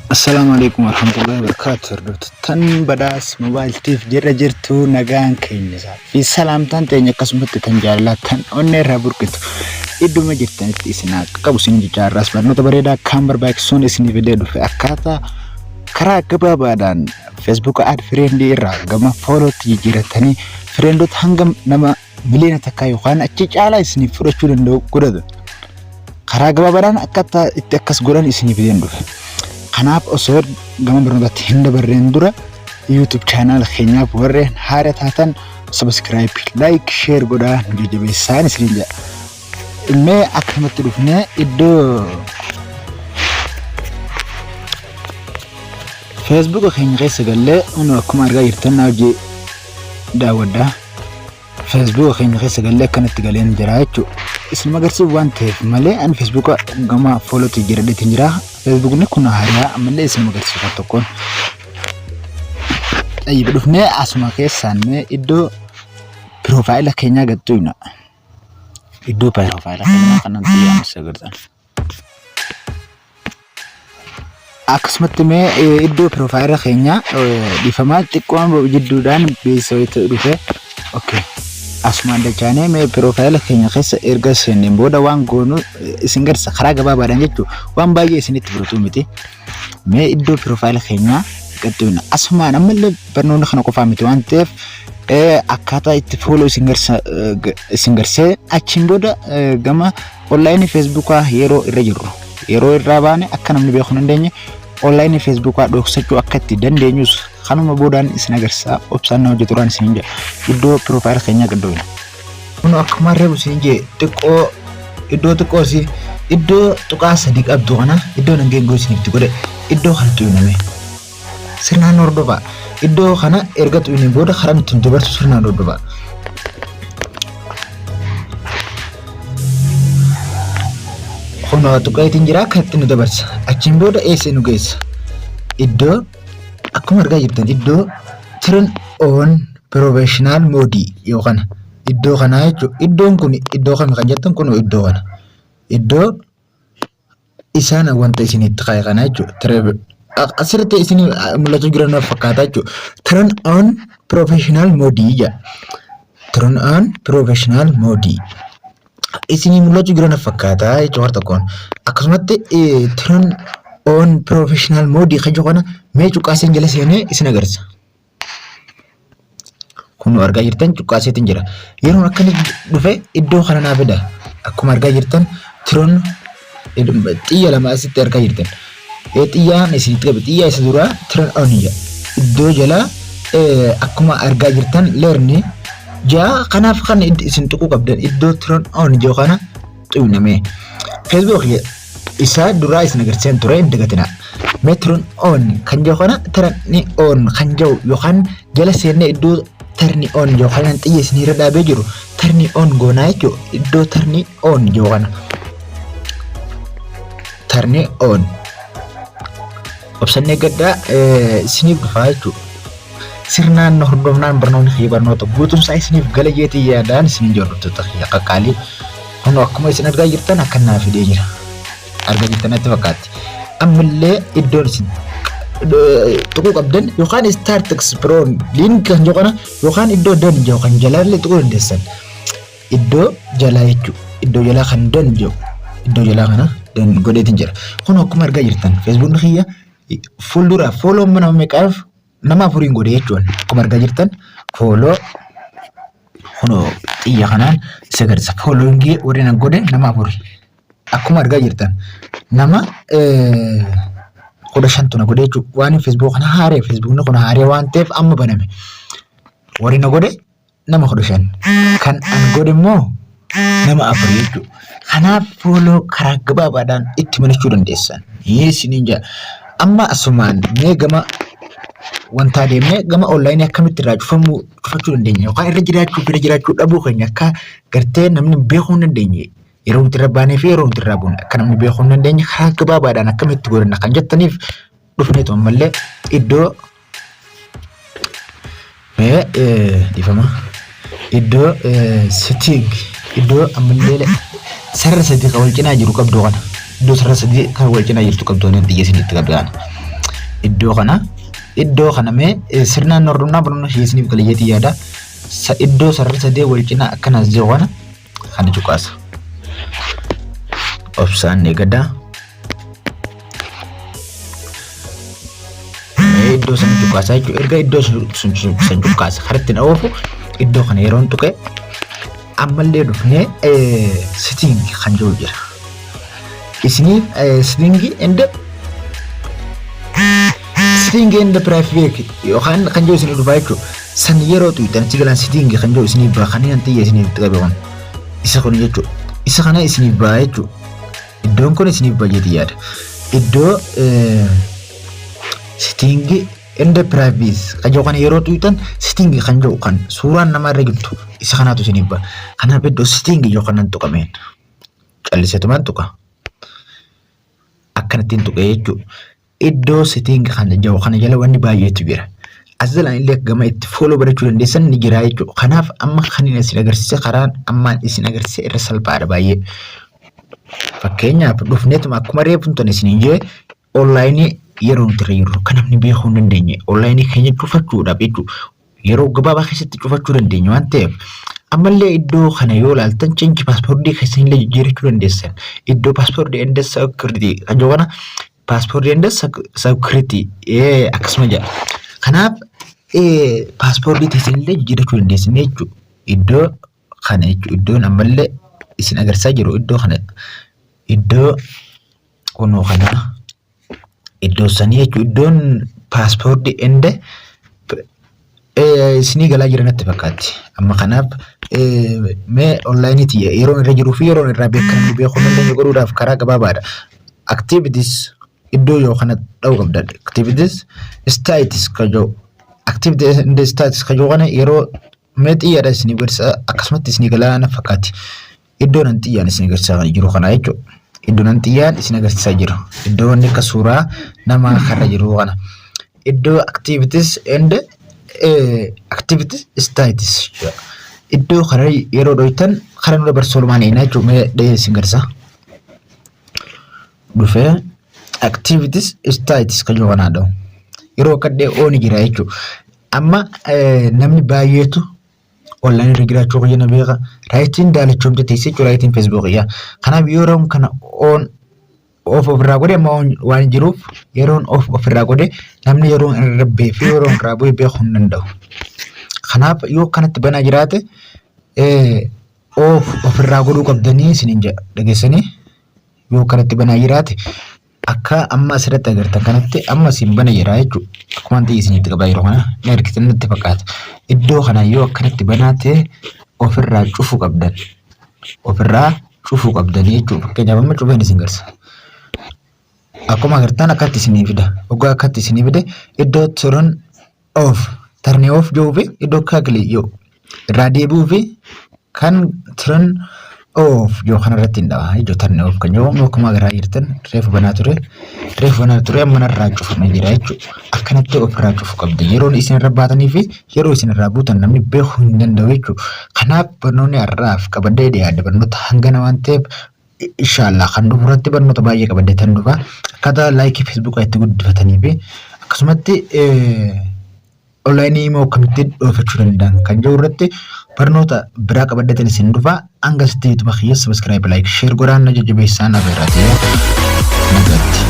Assalaamu alaikum warahmatullahi wabarakatuh. Hordoftoota badhaas moobaayiltiif jirra jirtu nagaan keenya isaa fi salaamtaan teenya akkasumatti tan jaalalaa tan onnee irraa burqitu idduma jirtanitti isin akka qabu isin jechaarraas barnoota bareedaa akkaan barbaachisuun isinii fidee dhufe akkaataa karaa gabaabaadhaan feesbuuka aad fireendii irraa gama foolootti jijjiiratanii fireendota hanga nama 1,000,000 yookaan achi caalaa isiniif fudhachuu danda'u godhatu. Karaa gabaabaadhaan akkaataa itti akkas godhan isiniif fideen dhufe. Kanaaf osoo gama barnootaatti hin dabarreen dura YouTube channel keenyaaf warreen haara taatan subscribe, like, share godhaa nu jajjabeessaan isiniin jedha. Mee akkamatti dhufnee iddoo Facebook keenya keessa gallee akkuma argaa jirtan na hojii daawwadhaa. Feesbuuka keenya keessa gallee akkanatti galeen jira jechuudha. Isin agarsiif waan ta'eef malee ani feesbuuka gama foolootti jiradheetiin jira. Feesbuukni kun haaraa ammallee isin agarsiifa tokkoon. Xayyib dhufnee asuma keessaan mee iddoo piroofaayila keenyaa gad tuqna. Iddoo piroofaayila keenyaa kanan xiyyaa agartan. Akkasumatti mee iddoo piroofaayila keenyaa dhiifamaa xiqqoon jidduudhaan beeksisa wayiitu dhufe. Okay. Asumaan dachaanee mee piroofaayila keenya keessa erga seenneen booda waan goonu isin garsiisa karaa gabaabaadhaan jechuun waan baay'ee isinitti fudhatu miti. Mee iddoo piroofaayila keenyaa qaxxuuna. Asumaan ammallee barnoonni kana qofaa miti waan ta'eef akkaataa itti fooloo isin garsee achiin booda gama Onlaayinii Feesbuukaa yeroo irra jirru yeroo irraa baane akka namni beekuu hin dandeenye onlaayinii Feesbuukaa dhoksachuu akka itti dandeenyus kanuma boodaan isin agarsiisa obsaan na hojjeturaan isin jedha iddoo piroofaayila keenyaa qindoomina. Kun akkuma reebu isin jee xiqqoo iddoo xiqqoo si iddoo tuqaa sadii qabdu kana iddoo nan geengoo isinitti godhe iddoo kana tuqname. Sirnaan hordofaa. Iddoo kana erga tuqneen booda karaa nuti nu dabarsu sirnaan hordofaa. Kunoo tuqeetiin jira akka itti nu dabarsa. Achiin booda eessa nu geessa? Iddoo akkuma argaa jirtan iddoo turn on professional mode yookaan iddoo kanaa jechuudha. Iddoon kun iddoo kami kan jettan kun iddoo kana. Iddoo isaan wanta isin itti kaa'e kana jechuudha. Travel asirratti isin mul'achuu jiran fakkaata jechuudha. Turn on professional mode jedha. Turn on professional mode. Isin mul'achuu jiran fakkaata jechuudha har tokkoon. Akkasumatti turn on professional mode kan jedhu kana mee cuqqaaseen jala seenee isin agarsiisa. Kun argaa jirtan cuqqaaseetiin jira. Yeroon akkana dhufe iddoo kana naa fida. Akkuma argaa jirtan tiroon xiyya lama asitti argaa jirtan. Xiyyaan isinitti qabe xiyya isa duraa tiroon on jedha. Iddoo jalaa akkuma argaa jirtan leerni ja'a kanaaf kan isin tuquu qabdan iddoo tiroon on jedhu kana xuqname. Facebook Isa duraa isin agarsiisan ture hin dagatinaa. Mee turn on kan jedhu kana turn on kan jedhu yookaan jala seennee iddoo turn on jedhu kana xiyya isin irra dhaabee jiru turn on goonaa jechuudha. Iddoo turn on jedhu kana. Turn on. Obsannee gaddaa isiniif dhufaa jechuudha. Sirnaan na hordofnaan barnoonni kiyya barnoota guutumsaa isiniif gala jeetii yaadaan isinin hordoftoota kiyya qaqqaalii. Kunoo akkuma isin argaa jirtan akka naa fidee jira. Argaa jirtan natti fakkaatti. Ammallee iddoon isin tuquu qabdan yookaan Start Exploring link kan jedhu kana yookaan iddoo done jedhu kan jalaallee tuquu dandeessan. Iddoo jalaa jechuudha. Iddoo jalaa kan done jedhu iddoo jalaa kana done godheetiin jira. Kun akkuma argaa jirtan Feesbuukni kiyya fuuldura fooloo nama meeqaaf nama afuriin godhe jechuudha. Akkuma argaa jirtan fooloo kunoo xiyya kanaan isa agarsiisa. Fooloingii warreen an godhe nama afuri. Akkuma argaa jirtan nama 15tu na godhe jechuudha. Waan feesbuuk kana haaree feesbuukni kun haaree waan ta'eef amma baname. Warri na godhe nama 15 kan an godhe immoo nama afur jechuudha. Kanaaf fooloo karaa gabaabaadhaan itti banachuu dandeessan. Isiniin jedha. Amma asumaan mee gama wantaa deemnee gama onlaayinii akkamitti irraa cufamuu cufachuu dandeenya yookaan irra jiraachuu fi irra jiraachuu dhabuu keenya akka gartee namni beekuu hin dandeenye yeroo nuti irra baanee fi yeroo nuti irraa buune akka namni beekuu hin dandeenye karaa gabaabaadhaan akkamitti godhanna kan jettaniif dhufneetu ammallee iddoo Mee dhiifama. Iddoo setting iddoo ammallee sarara sadii kan wal cinaa jiru qabdu kana. Iddoo sarara sadii kan wal cinaa jirtu qabdu kana xiyya isinitti qabdu kana. Iddoo kana iddoo kana mee sirnaan hordofnaa barnoonni kiyya isiniif gala jeetii yaada. Iddoo sarara sadee wal cinaa akkanaas jiru kana kana cuqaasa. Obsaan eegadaa. Mee iddoo sana cuqaasaa jechuudha. Erga iddoo sun cuqaasa karaa ittiin oofu iddoo kana yeroon tuqe ammallee dhufnee setting kan jiru jira. Isiniif setting and setting and private yookaan kan jiru isinii dhufaa jechuudha. San yeroo tuqxan achi galaan setting kan jiru isiniif baha kan inni xiyya isiniif qabe kun isa kun jechuudha. Isa kana isiniif baha jechuudha. Iddoon kun isiniif baay'eetii yaada. Iddoo setting and privacy kan jiru kana yeroo tuqxan setting kan jiru kan suuraan namaa irra jirtu isa kanaatu isiniif baha. Kanaaf iddoo setting jiru kanan tuqameen calliseetumaan tuqa. Akkanattiin tuqee jechuudha. Iddoo setting kan jiru kana jala wanni baay'eetu jira. As jalaan illee gama itti follow godhachuu dandeessan ni jira jechuudha. Kanaaf amma kan inni isin agarsiise karaan ammaan isin agarsiise irra salphaadha baay'ee. Fakkeenyaaf dhufneetuma akkuma reefu tun isiniin jee online yeroo nuti irra jirru kan namni beekuu hin dandeenye online keenya cufachuudhaaf jechuudha. Yeroo gabaabaa keessatti cufachuu dandeenya waan ta'eef ammallee iddoo kana yoo ilaaltan change password keessan illee jijjiirachuu dandeessan. Iddoo password and security kan jiru kana password and security akkasuma jedha. Kanaaf password keessan illee jijjiirachuu dandeessan jechuudha. Iddoo kana jechuudha. Iddoon ammallee isin agarsiisaa jiru iddoo kana iddoo kunoo kana iddoo sanii jechuudha. Iddoon password and isinii galaa jira natti fakkaatti. Amma kanaaf mee onlineiiti yeroon irra jiruu fi yeroon irraa beekan beekuu dandeenyu godhuudhaaf karaa gabaabaadha. Activities iddoo yoo kana dha'uu qabdan. Activities status kan jiru. Activities and status kan jiru kana yeroo mee xiyyaadha isinii agarsiisa akkasumatti isinii galaa na fakkaatti. Iddoo nan xiyyaan isin agarsiisaa jiru kana jechuudha. Iddoo nan xiyyaan isin agarsiisaa jiru. Iddoo inni akka suuraa namaa karra jiru kana. Iddoo activities and activities status iddoo kana yeroo dhoytan karaa nu dabarsu oolmaan eenaa jechuudha. Mee dhahee isin agarsiisa. Dhufee activities status kan jiru kanaa dha'u. Yeroo akka dhahee ooni jira jechuudha. Amma namni baay'eetu online irra jiraachuu kiyya na beeka. Rightiin daalachoomte teessee jechuudha rightiin Facebookii. Kanaaf yeroon kana on off ofirraa godhe amma on waan jiruuf yeroon off ofirraa godhe namni yeroon irra ba'ee fi yeroon irraa bu'e beekuu hin danda'u. Kanaaf yoo akkanatti banaa jiraate off ofirraa godhuu qabdanii isiniin jedha dhageessanii yoo akkanatti banaa jiraate akka amma asirratti agartan kanatti amma isin bana jira jechuudha. Akkuma wanti isinitti qabaa yeroo kana ni argitan natti fakkaata. Iddoo kana yoo akkanatti banaa ta'e ofirraa cufuu qabdan. Ofirraa cufuu qabdanii jechuudha. Fakkeenyaaf amma cufeen isin garsa. Akkuma agartan akkatti isinii fida. Waggaa akkatti isinii fide iddoo turn off turn off jedhuu fi iddoo cancel jedhu irraa deebi'uu fi kan turn off jedhu kanarratti hin dhawa. Iddoo turn off kan jedhu akkuma agaraa jirtan reefu banaa ture. Reefu banaa ture amma narraa cufamee jira jechuudha. Akkanatti ofirraa cufuu qabda. Yeroon isin irra baatanii fi yeroo isin irraa buutan namni beekuu hin danda'u jechuudha. Kanaaf barnoonni har'aaf qabadhee dhiyaadhe barnoota hangana waan ta'eef inshallah kan dhufu irratti barnoota baay'ee qabadhee tan dhufa. Akkaataa like Facebookaa itti guddifatanii fi akkasumatti online immoo akkamitti dhoofachuu danda'an kan jiru irratti barnoota biraa qabadheetan isin dhufa. Hanga sitti YouTube kiyya subscribe, like, share godhaan na jajjabeessaan abeeraati. Nagaatti.